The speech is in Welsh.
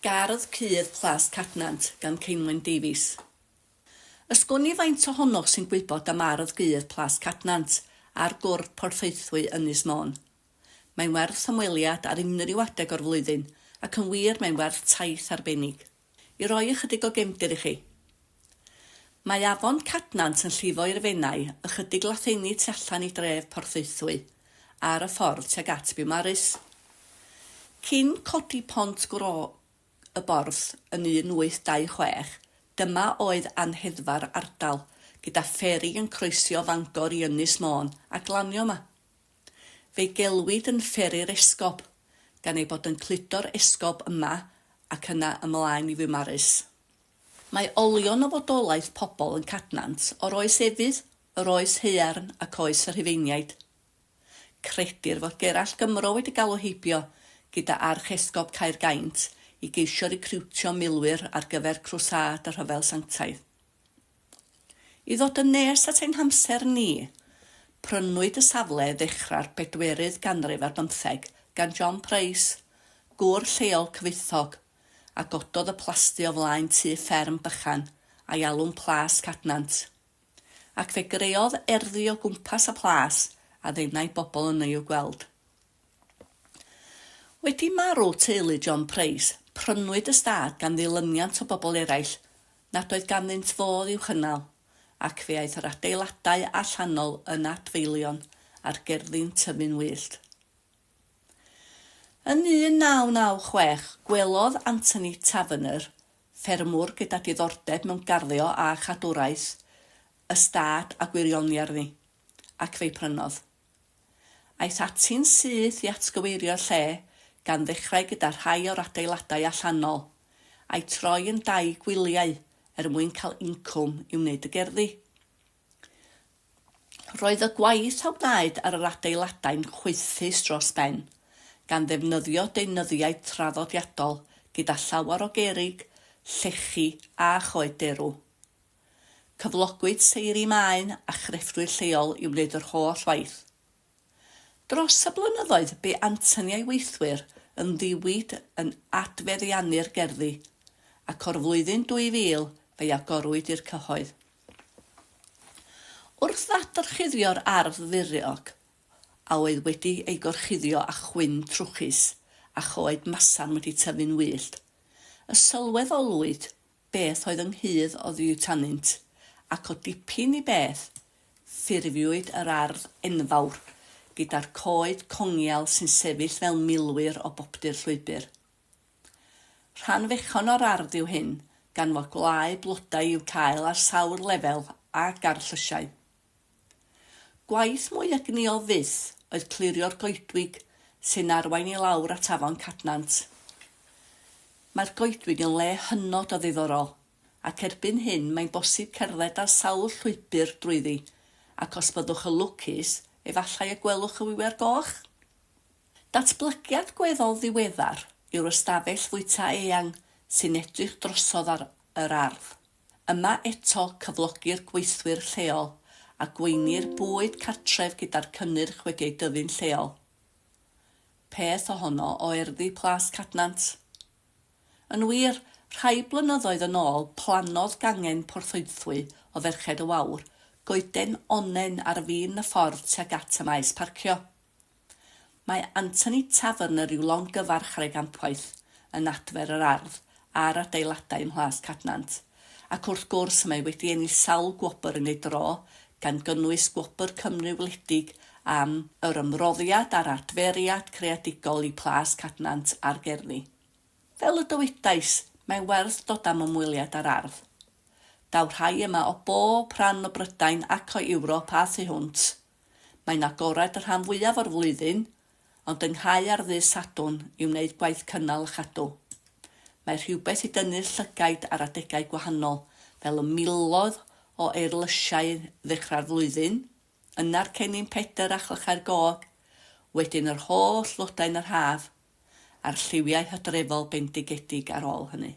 Gardd Cudd Plas Cadnant gan Ceinwen Davies. Ys gwn i faint ohonoch sy'n gwybod am Ardd Gudd Plas Cadnant ar gwrdd Porthaethwy, Ynys Môn. Mae'n werth ymweliad ar unrhyw adeg o'r flwyddyn, ac yn wir mae'n werth taith arbennig. I roi ychydig o gefndir i chi. Mae afon Cadnant yn llifo i'r Fenai ychydig latheini tu allan i dref Porthaethwy, ar y ffordd tuag at Biwmaris. Cyn codi Pont Gro y Borth yn 1826, dyma oedd anheddfa'r ardal, gyda fferi yn croesi o Fangor i Ynys Môn a glanio yma. Fe'i gelwid yn Fferi'r Esgob, gan ei bod yn cludo'r esgob yma ac yna ymlaen i Fiwmaris. Mae olion o fodolaeth pobl yn Cadnant o'r Oes Efydd, yr Oes Haearn ac Oes y Rhufeiniaid. Credir fod Gerallt Gymro wedi galw heibio gyda Archesgob Caergaint i geisio recriwtio milwyr ar gyfer Crwsâd y Rhyfel Sanctaidd. I ddod yn nes at ein hamser ni, prynwyd y safle ddechrau'r bedwerydd ganrif ar bymtheg gan John Price, gŵr lleol cyfoethog, a gododd y plasty o flaen tŷ fferm bychan a'i alw'n Plas Cadnant. Ac fe greodd erddi o gwmpas y plas a ddenai bobl yno i'w gweld. Wedi marw teulu John Price, prynwyd y stad gan ddilyniant o bobl eraill nad oedd ganddynt fodd i'w chynnal, ac fe aeth yr adeiladau allanol yn adfeilion a'r gerddi'n tyfu'n wyllt. Yn 1996, gwelodd Anthony Taverner, ffermwr gyda diddordeb mewn garddio a chadwraeth, y stad a gwirioni arni, ac fe'i prynodd. Aeth ati'n syth i atgyweirio'r lle, gan ddechrau gyda rhai o'r adeiladau allanol, a'u troi yn dai gwyliau er mwyn cael incwm i wneud y gerddi. Roedd y gwaith a wnaed ar yr adeiladau'n chwaethus dros ben, gan ddefnyddio deunyddiau traddodiadol gyda llawer o gerrig, llechi a choed derw. Cyflogwyd seiri maen a chrefftwyr lleol i wneud yr holl waith. Dros y blynyddoedd bu Anthony a'i weithwyr yn ddiwyd yn adfeddiannu'r gerddi, ac o'r flwyddyn 2000 fe'i agorwyd i'r cyhoedd. Wrth ddadorchuddio'r ardd furiog, a oedd wedi ei gorchuddio â chwyn trwchus a choed masarn wedi tyfu'n wyllt, y sylweddolwyd beth oedd ynghudd oddiwtanynt, ac o dipyn i beth, ffurfiwyd yr ardd enfawr, gyda'r coed congial sy'n sefyll fel milwyr o boptu'r llwybr. Rhan fechan o'r ardd yw hyn, gan fod gwlâu blodau i'w cael ar sawl lefel a gardd llysiau. Gwaith mwy egnïol fyth oedd clirio'r goedwig sy'n arwain i lawr at afon Cadnant. Mae'r goedwig yn le hynod o ddiddorol, ac erbyn hyn mae'n bosib cerdded ar sawl llwybr drwyddi, ac os byddwch yn lwcus, efallai y gwelwch y wiwer goch! Datblygiad gweddol ddiweddar yw'r ystafell fwyta eang sy'n edrych drosodd ar yr ardd. Yma eto cyflogir gweithwyr lleol a gweinir bwyd cartref gyda'r cynnyrch wedi ei dyfu'n lleol. Peth ohono o erddi Plas Cadnant. Yn wir, rhai blynyddoedd yn ôl plannodd gangen Porthaethwy o Ferched y Wawr goeden onnen ar fin y ffordd tuag at y maes parcio. Mae Anthony Taverner i'w longyfarch ar ei gampwaith yn adfer yr ardd a'r adeiladau ym Mhlas Cadnant, ac wrth gwrs mae wedi ennill sawl gwobr yn ei dro, gan gynnwys Gwobr Cymru Wledig am yr ymroddiad a'r adferiad creadigol i Plas Cadnant a'r gerddi. Fel y dywedais, mae'n werth dod am ymweliad â'r ardd. Daw rhai yma o bob rhan o Brydain ac o Ewrop a thu hwnt. Mae'n agored y rhan fwyaf o'r flwyddyn, ond ynghau ar ddydd Sadwrn i wneud gwaith cynnal a chadw. Mae rhywbeth i dynnu'r llygaid ar adegau gwahanol, fel y miloedd o eirlysiau ddechrau'r flwyddyn, yna'r cennin Pedr a chlychau'r gog, wedyn yr holl flodau yn yr haf, a'r lliwiau hydrefol bendigedig ar ôl hynny.